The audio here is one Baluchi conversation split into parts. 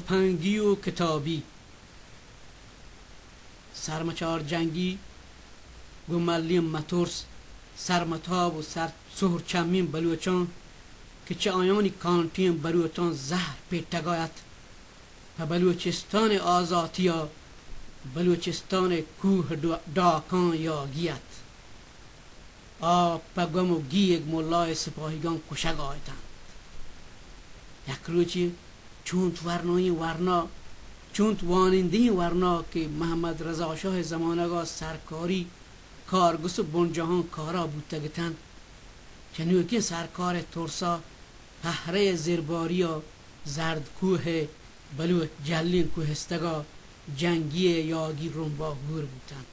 پنگی و کتابی۔ سرمچار جنگی گوں ملیں مترس، سرمتاب و سر سہر چمیں بلوچاں کہ چہ آیانی کانٹیں بروتاں زہر پیٹگا ات، پہ بلوچستان آزاتی ء بلوچستان کوہ ڈ-، ڈاکاں یاگی ات۔ آ پہ گم و گیگ ملائے سپاہیگاں کشگ آیتنت۔ یک روچے چونت ورنائیں ورنا، چونت وانندہیں ورنا کہ محمد رضا شاہ زمانگا سرکاری کارگس و بنجاہاں کارا بوتگتنت، چہ نوکیں سرکار ترسا پہرہ زرباریا زردکوہ بلوچ جلیں کوہستگا جنگی یاگی رمبا ہور بوتنت۔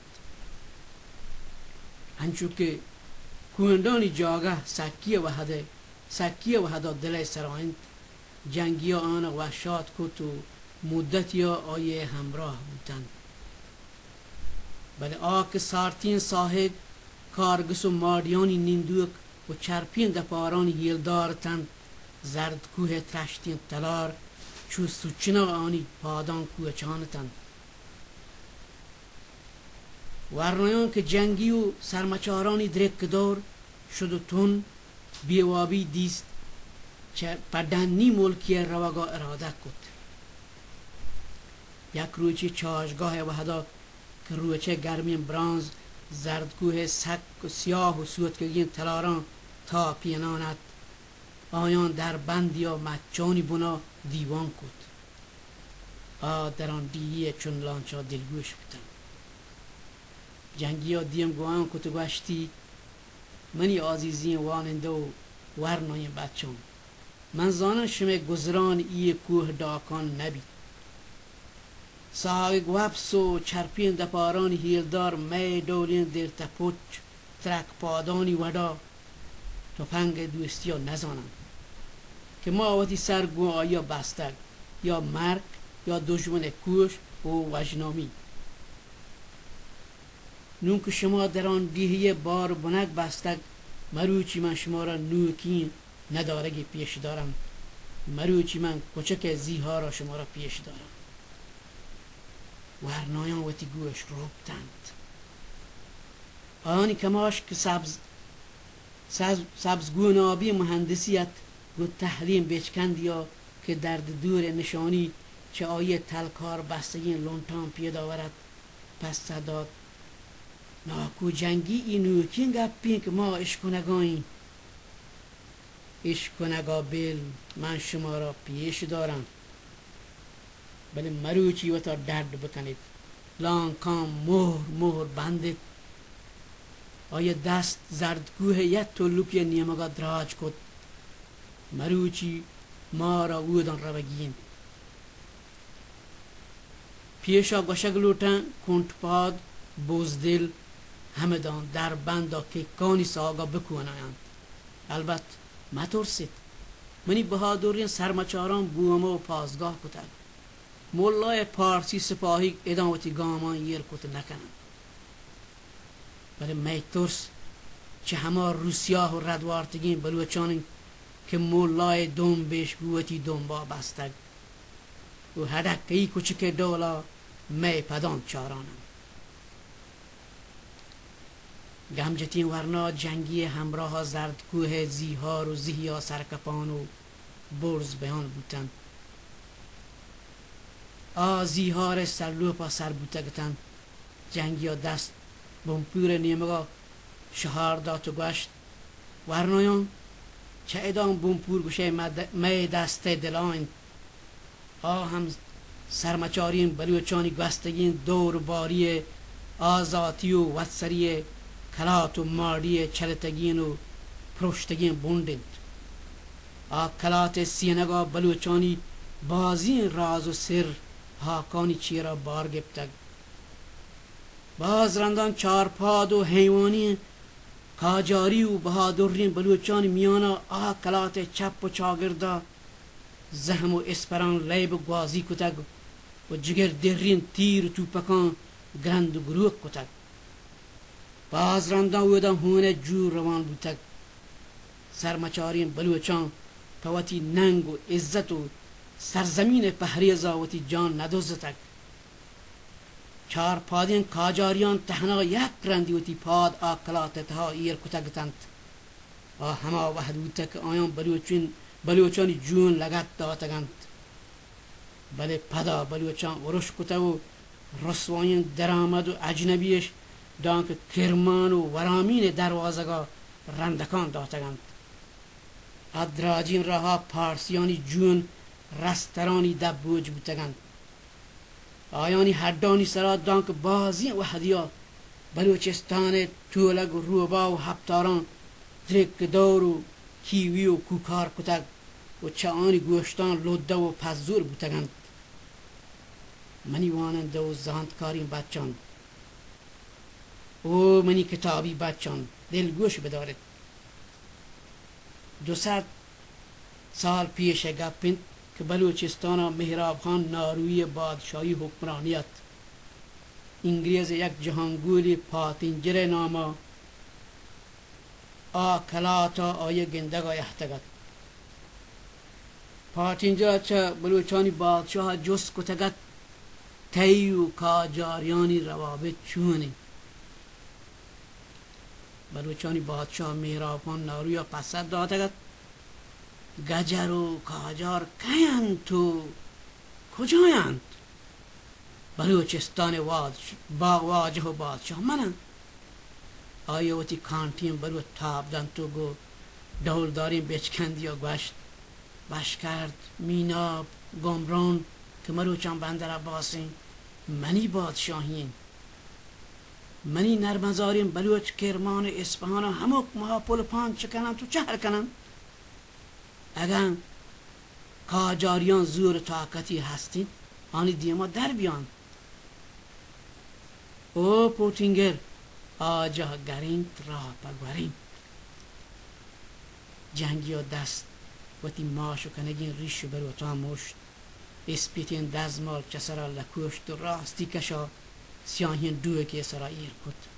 انچو کہ کوہنڈانی جاگہ سکی ء وہد ء، سکی ء وہدا دل ء سرا انت، جنگی ء آناں وشات کت و مدتی ء آئی ء ہمراہ بوتنت۔ بلے آ کہ سارتیں ساہگ، کارگس و ماڑیانی نندوک و چرپیں دپارانی ہیلدار اتنت، زردکوہ ء ترشتیں تلار چو سوچنا آنی پاداں کوچان اتنت۔ ورنایاں کہ جنگی و سرمچارانی درک دور شد و تن بے وابی دیست، چہ پہ ڈنی ملکی ء روگا ارادہ کت۔ یک روچے چاشگاہ ء وہدا کہ روچ ء گرمیں برانز زردکوہ ء سک و سیاہ و سوتکگیں تلاراں تاپینان ات، آیاں دربندی ء مچانی بنا دیوان کت۔ آ دران ڈیہی ء چنلانچا دلگوش بوتنت۔ جنگی ء دیم گوں آیاں کت و گوشتی، منی آزیزیں وانندہ و ورنائیں بچاں، من زاناں شمئے گزران اے کوہ ڈاکان نہ بیت۔ ساہگ وپس و چرپیں دپارانی ہیلدار مئے ڈولیں دیرتہ پچ، ترک پادانی وڑا تپنگ ء دوستی ء نزاننت کہ ما وتی سر گوں آئی ء بستگ، یا مرگ، یا دژمن ء کوش و وژنامی۔ نوں کہ شما دران ڈیہی ء بار و بنگ بستگ، مروچی من شمارا نوکیں ندارگے پیش دارم، مروچی من کچک ء زیہارا شمارا پیش دارم۔ ورنایاں وتی گوش روپتنت۔ آنی کماش کہ سبز، سبز، سبز گونابی مہندسی ات، گوں تہلیں بچکندیا کہ درد دور ء نشانی چہ آئی ء تلکار بستگیں لنٹاں پیداور ات، پسہ دات، ناکو جنگی، اے نوکیں گپیں کہ ما اشکنگائیں۔ اشکنگا بل، من شمارا پیش داراں، بلے مروچی وتا ڈڈ بکنیت۔ لانکاں مہر مہر بندت۔ آئی ء دست زردکوہ ء یک تلکی ء نیمگا دراج کت۔ مروچی مارا اوداں روگی انت۔ پیشا گوشگ لوٹاں، کنٹپاد، بزدل، ہمداں دربند ء ککانی ساہگ ء بکونائینت۔ البت مترسیت، منی بہادریں سرمچاراں بوہما و پاسگاہ کتگ۔ ملا ء پارسی سپاہیگ اداں وتی گاماں ایر کت نہ کننت۔ بلے مئے ترس چہ ہما روسیاہ و ردوارتگیں بلوچان انت کہ ملا ء دمب اش گوں وتی دمبا بستگ و ہڈکئی کچک ء ڈولا مئے پداں چاران انت۔ گمجتیں ورنا جنگی ء ہمراہ ء زردکوہ ء زیہار و زہیا سرکپان و برز بیان بوتنت۔ آ زیہار ء سرلوپا سر بوتگ اتنت۔ جنگیا دست بمپور ء نیمگا شہار دات و گوشت، ورنایاں، چہ اداں بمپور گوشئے مد-، مئے دست ء دلا انت۔ آ ہم سرمچاریں بلوچانی گوستگیں دور و باری ء آزاتی و وتسری ء کلات و ماڑی ء چلتگیں و پروشتگیں بنڈ انت۔ آ کلات ء سینگا بلوچانی بازیں راز و سر ہاکانی چیرا بار گپتگ۔ باز رنداں چارپاد و حیوانی کاجاری و بہادریں بلوچانی میانا آ کلات ء چپ و چاگردا زہم و اسپران لیب گوازی کتگ و جگر دریں تیر و توپکاں گرند و گروک کتگ۔ باز رنداں اودا ہون ء جور روان بوتگ۔ سرمچاریں بلوچاں پہ وتی ننگ و عزت و سرزمین ءِ پہریزا وتی جان ندزتگ۔ چارپادیں کاجاریان تہنا یک رندی وتی پاد آ کلات ءِ تہا ایر کتگ اتنت۔ آ ہما وہد بوتگ کہ آیاں بلوچین، بلوچانی جون لگت داتگ انت۔ بلے پدا بلوچاں ارش کتگ و رسوائیں درآمد و اجنبی اش دانکہ کرمان و ورامین ءِ دروازگا رندکان داتگ انت۔ آ دراجیں راہا پارسیانی جون رسترانی دپ بوج بوتگ انت۔ آیانی ہڈانی سرا دانکہ بازیں وہدیا بلوچستان ءِ تولگ و روبا و ہپتاراں درک دور و کیوی و کوکار کتگ و چہ آنی گوشتاں لدہ و پزور بوتگ انت۔ منی وانندہ و زانتکاریں بچان، او منی کتابی بچان، دلگوش بدارت۔ دو سد سال پیش ءِ گپ انت کہ بلوچستان ءَ مہراب خان ناروی ءِ بادشاہی حکمرانی ات۔ انگریز ءِ یک جہانگولی پاتنجر ءِ نام ءَ آ کلات ءَ آئی ءِ گندگ ءَ اہتگ ات۔ پاتنجر ءَ چہ بلوچانی بادشاہ ءَ جست کتگ ات، تئی و کاجاریانی روابط چون انت؟ بلوچانی بادشاہ مہراب خان ناروی ءَ پسہ داتگ ات، گجر و کاجار کئے انت و کجا انت؟ بلوچستان ءِ واد-، با-، واجہ و بادشاہ من آں۔ آئی ءَ وتی کانٹیں بلوچ تاب دنت و گوں ڈولداریں بچکندی ءَ گوشت، بشکرد، میناب، گامران کہ مروچاں بندر عباس ایں، منی بادشاہی انت۔ منی نرمزاریں بلوچ کرمان ءُ اسپہان ءَ ہمک ماہ پل پانچ کننت ءُ چہر کننت۔ اگاں کاجاریاں زور ءُ طاقتے ہست انت، آنی دیما در بیانت۔ او پوٹنگر، آجاہ گرینت، راہ پہ گورینت۔ جنگی ءَ دست وتی ماش ءُ کنگیں ریش ءُ بروتاں موشت۔ اسپیتیں دزمال چہ سرا لکوشت ءُ راستی کشا سیاہیں ڈوئکے سرا ایر کت۔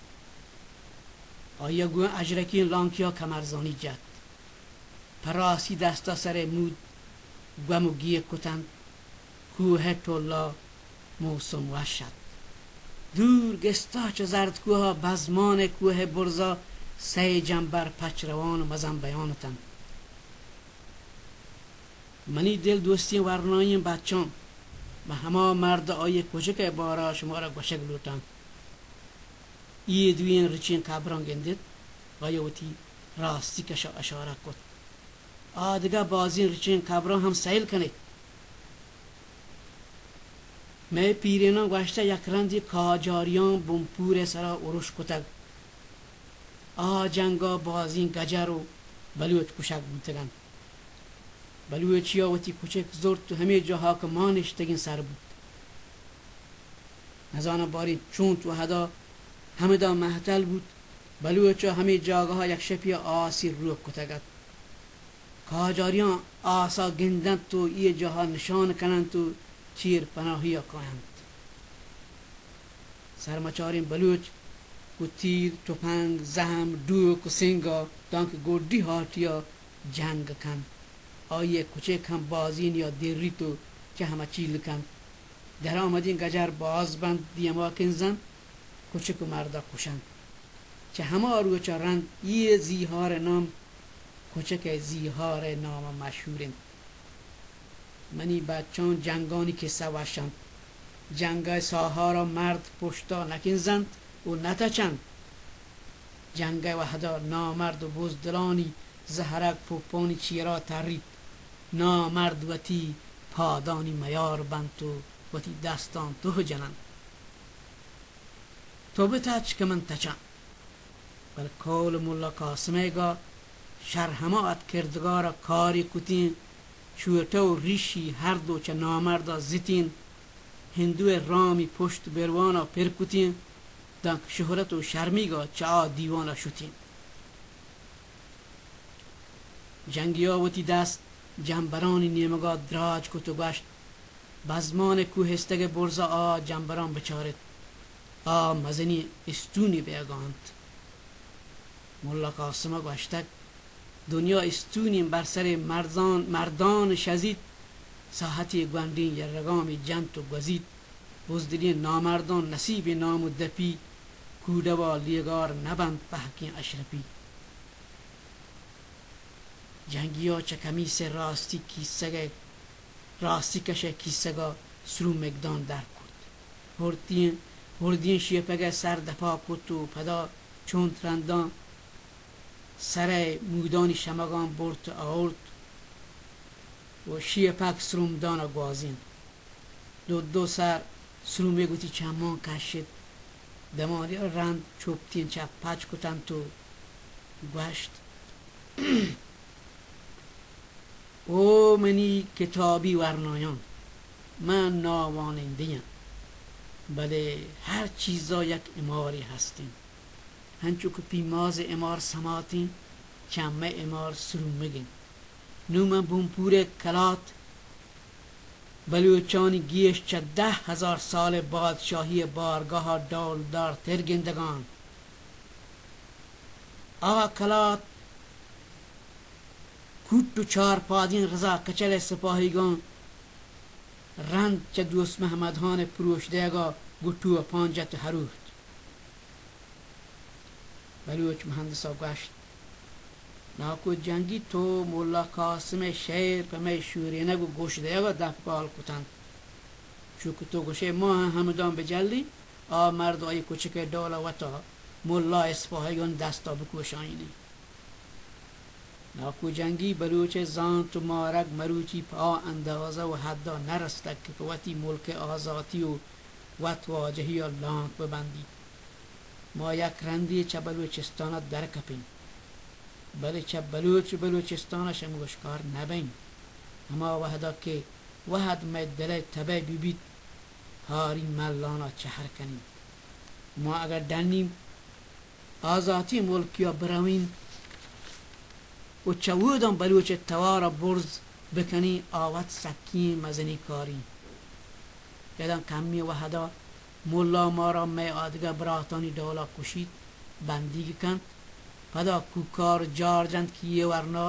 آئی ءَ گوں اژرکیں لانکیا کمرزانی جت۔ پہ راستی دستا سر ءِ مود گوم ءُ گیگ کتنت۔ کوہ ءِ ٹولا موسم وش ات۔ دور گستا چہ زرد کوہا بزمان ءِ کوہ ءِ برزا سئے جمبر پچ روان ءُ مزن بیان اتنت۔ منی دل دوستیں ورنائیں بچاں، من ہما مرد ءُ آئی ءِ کچک ءِ بارا شمارا گوشگ لوٹاں۔ اے دوئیں رچیں کبراں گندیت، آئی ءَ وتی راستی کشا اشارہ کت۔ آ دگہ بازیں رچیں کبراں ہم سیل کنیت۔ مئے پیریناں گوشتہ، یک رندے کاجاریاں بنپور ءِ سرا ارش کتگ۔ آ جنگا بازیں گجر ءُ بلوچ کشگ بوتگ انت۔ بلوچیا وتی کچک زرت ءُ ہمے جاہا کہ ما نشتگیں سر بوت۔ نزاناں باریں چونت وہدا ہمدا مہتل بوت، بلوچا ہمے جاگہا یک شپیا آسے روک کتگ ات۔ کاجاریاں آسا گندنت ءُ اے جاہا نشان کننت ءُ چیر پناہیا کاینت۔ سرمچاریں بلوچ گوں تیر، تپنگ، زہم، ڈوک ءُ سنگا دانکہ گڈی ہاٹیا جنگ کنت۔ آئی ءِ کچک ہم بازینیا دریت ءُ چہ ہما چیل کنت۔ درآمدیں گجر باز بنت، دیما کنزنت، کچک ءُ مردا کشنت۔ چہ ہما روچا رند اے زیہار ءِ نام کچک ءِ زیہار ءِ ناما مشہور انت۔ منی بچاں، جنگانی کسہ وش انت۔ جنگ ءِ ساہارا مرد پشتا نہ کنزنت ءُ نہ تچنت۔ جنگ ءِ وہدا نامرد ءُ بزدلانی زہرگ پوپانی چیرا تریت۔ نامرد وتی پادانی میار بنت ءُ وتی دستاں توہ جننت۔ تو بتچ کہ من تچاں۔ بلے قول ملا قاسم ئیگا شر ہما ات، کردگارا کارے کتیں، چوٹہ ءُ ریشی ہر دو چہ نامردا زتیں، ہندو ءِ رامی پشت بروانا پر کتیں، دانکہ شہرت ءُ شرمیگا چہ آ دیوانا شتیں۔ جنگیا وتی دست جمبرانی نیمگا دراج کت ءُ گوشت، بزمان ءِ کوہستگ ءِ برزا آ جمبراں بچارت، آ مزنیں استونے بیگا انت۔ ملا قاسم ءَ گوشتگ، دنیا استونیں، بر سر مردان، مردان شزیت، ساہتے گونڈیں یرگامے جنت و گوزیت، بزدلیں نامرداں نصیبیں نام و دپی، کوڈوا لیگار نبنت پہکیں اشرپی۔ جنگیا چہ کمیسئے راستی کیسگئے، راستی کشئے کیسگا سرومگدان در کرت۔ ہردیں، ہردیں شیپگئے سر دپا کرت و پدا چنت رنداں سرئے مودانی شمگاں برت آورت و شیپگ سرومدانا گوازینت۔ دو دو سر سرومگ وتی چماں کشت، دمانے رند چپتیں چپ پچ کتنت و گوشت، او منی کتابی ورنایان، من ناوانندہ آں، بلے ہر چیزا یک امارے ہست انت۔ ہنچو کہ پیماز امار سمات انت، چمئے امار سرومگ انت۔ نوں من بنپورئے کلات بلوچانی گیش چہ دہ ہزار سالئے بادشاہیئے بارگاہا ڈولدار تر گندگاں۔ آ کلات کوٹ و چارپادیں رضا کچلئے سپاہیگاں رند چہ دوست محمد ہانئے پروش دئیگا گوں ٹوپان جت و ہروت۔ بلوچ مہندسا گوشت، ناکو جنگی، تو ملا قاسمئے شئیر پہ مئے شورینگ و گوش دئیگا دپ گال کتنت۔ چو کہ تو گوشئے ما ہم ہمدان بجلیں، آ مرد آئی کچکئے ڈولا وتا ملائے سپاہیگانی دستا بکوشائینیں۔ ناکو جنگی، بلوچئے زانت و مارگ مروچی پہ آ اندازہ و حدا نرستگ کہ پہ وتی ملکئے آزاتی و وت واجہیا لانک ببندیت۔ ما یک رندے چہ بلوچستانا درکپیں، بلے چہ بلوچ و بلوچستانا شموشکار نبیں۔ ہما وہدا کہ وہد مئے دلئے تبئے ببیت، ہاری ملانا چہر کنیں۔ ما اگاں ڈنی آزاتی ملکیا برویں و چہ اوداں بلوچئے توارا برز بکنیں، آ وت سکیں مزنیں کاریں۔ ادا کمیں وہدا ملا مارا مئے آدگہ براتانی ڈولا کشیت، بندیگ کنت، پدا کوکار جار جنت کہ اے ورنا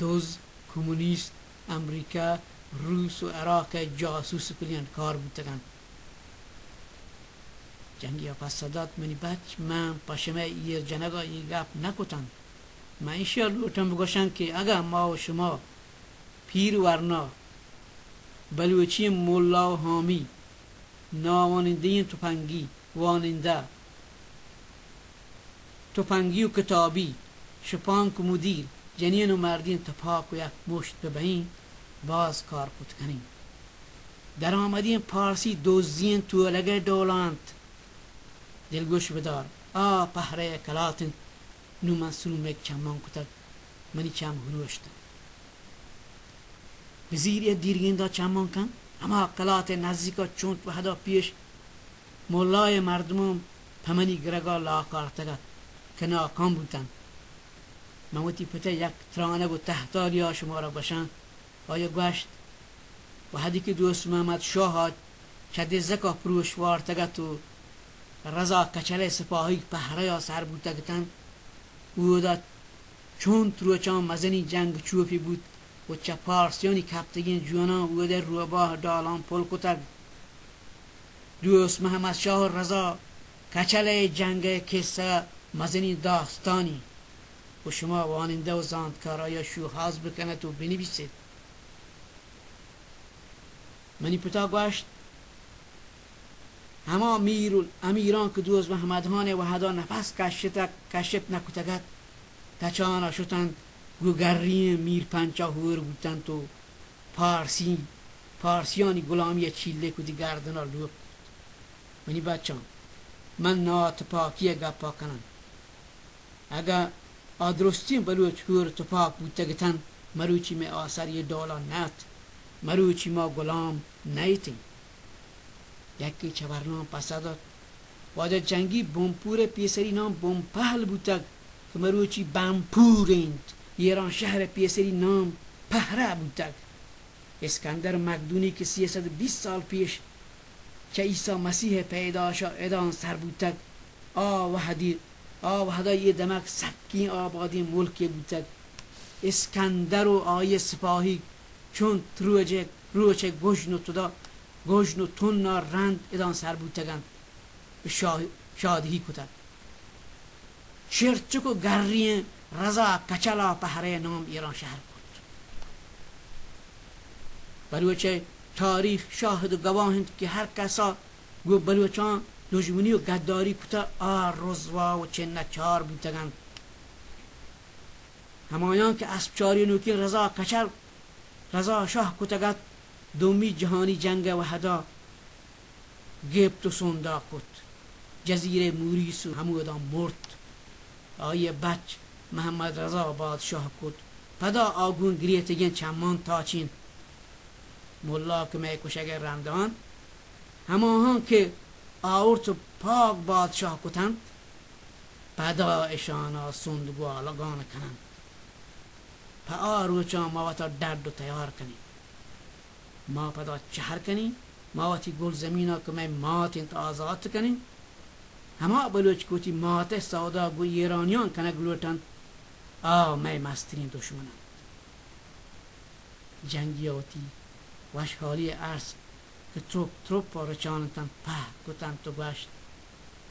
دز، کمونیست، امریکہ، روس و عراقئے جاسوس و کلینڈکار بوتگنت۔ جنگیا پسہ دات، منی بچ، من پہ شمئے ایر جنگا اے گپ نکتنت۔ من ایشیا لوٹاں بگوشاں کہ اگاں ما و شما پیر ورنا، بلوچی ملا و حامی، ناوانندہیں تپنگی وانندہ، تپنگی و کتابی، شپانک و مدیر، جنین و مردین تپاک و یک مشت ببئیں، باز کار کت کنیں۔ درآمدیں پارسی دزیں تولگئے ڈولا انت۔ دلگوش بدار، آ پہرئے کلات انت۔ نوں من سرومگ چماں کتگ، منی چم ہروشت انت۔ بزیر اے دیرگیندا چماں کن، ہما کلاتئے نزیکا چنت وہدا پیش ملائے مردماں پہ منی گرگا لاک آرتگ ات کہ ناکام بوتنت۔ من وتی پتئے یک ترانگ و تہتالیا شمارا گوشاں۔ آیا گوشت، وہدے کہ دوست محمد شاہا چہ دزکا پروش وارتگ ات و رضا کچلئے سپاہیگ پہرہیا سر بوتگ اتنت، اودا چنت روچاں مزنیں جنگ چوپی بوت و چہ پارسیانی کپتگیں جواناں اودئے روباہ ڈالاں پل کتگ۔ دوست محمد شاہ و رضا کچلئے جنگئے کسہ مزنیں داستانے و شما وانندہ و زانتکار آیا شوہاز بکنت و بنویسیت۔ منی پتا گوشت، ہما میر و امیراں کہ دوست محمد ہانئے وہدا نپس کشتگ، کشت نکتگ ات، تچانا شتنت، گوں گریں میر پنچا ہور بوتنت و پارسی، پارسیانی گلامیئے چیلک وتی گردنا لوپ کت۔ منی بچاں، من ناتپاکیئے گپا کناں۔ اگاں آ درستیں بلوچ ہور تپاک بوتگ اتنت، مروچی مئے آسر اے ڈولا نہ ات، مروچی ما گلام نہ اتیں۔ یکے چہ ورناں پسہ دات، واجہ جنگی، بنپورئے پیسری نام بنپہل بوتگ کہ مروچی بنپور انت، ایرانشہرئے پیسری نام پہرہ بوتگ۔ اسکندر مقدونی کہ سیصد و بیست سال پیش چہ عیسی مسیحئے پیداشا اداں سر بوتگ، آ وہدی، آ وہدا اے دمگ سکیں آبادیں ملکے بوتگ۔ اسکندر و آئیئے سپاہیگ چنت روچگ روچ ء گژن و تدا، گژن و تن ء رند اداں سر بوتگ انت، شاہ-، شادہی کتگ۔ چرچک و گری ئیں رضا کچل ء پہرے نام ایران شہر کرت۔ بلوچ ء تاریخ شاہد و گواہ انت کہ ہر کس ء گوں بلوچاں دژمنی و گداری کتہ، آ رزوا و چنہ چار بوتگ انت۔ ہمایاں کہ اسپچاری نوکیں رضا کچل، رضا شاہ کتگ ات، دومی جہانی جنگ ء وہدا گپت و سوندا کت۔ جزیرہ موریس و ہموداں مرت۔ آئی ء بچ محمد رضا بادشاہ کت۔ پدا آ گوں گریتگیں چمان تاچینت۔ ملا کہ مئے کشگ ء رندان، ہماہاں کہ آورت و پاک بادشاہ کتنت، پدا اشانا سند گوالگان کننت۔ پہ آ روچاں ما وتا ڈڈ و تیار کنیں۔ ما پدا چہر کنیں، ما وتی گلزمینا کہ مئے مات انت آزات کنیں۔ ہما بلوچ کہ وتی مات ء سودا گوں ایرانیان کنگ لوٹنت، آ مئے مستریں دشمن انت۔ جنگی ء وتی وشحالی ء ارس کہ ترپ ترپ ء رچان اتنت، پہک کتنت و گوشت،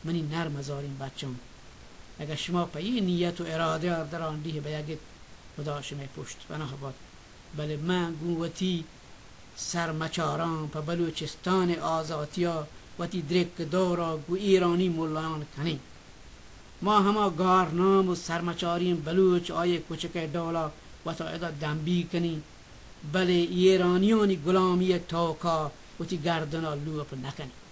منی نرم ہزاریں بچاں، اگاں شما پہ اے نیت و ارادہ ء درانڈیہ بیگ ات، خدا شمئے پشت پناہ بات، بلے من گوں وتی سرمچاراں پہ بلوچستان ء آزاتی ء وتی درک دور ء گوں ایرانی ملایان کنیں۔ ما ہما گارنام و سرمچاریں بلوچ آئی کچک ء ڈول ء وتا ادا دمبی کنیں، بلے ایرانیانی گلامی ء توکا وتی گردن ء لوپ نہ کنیں۔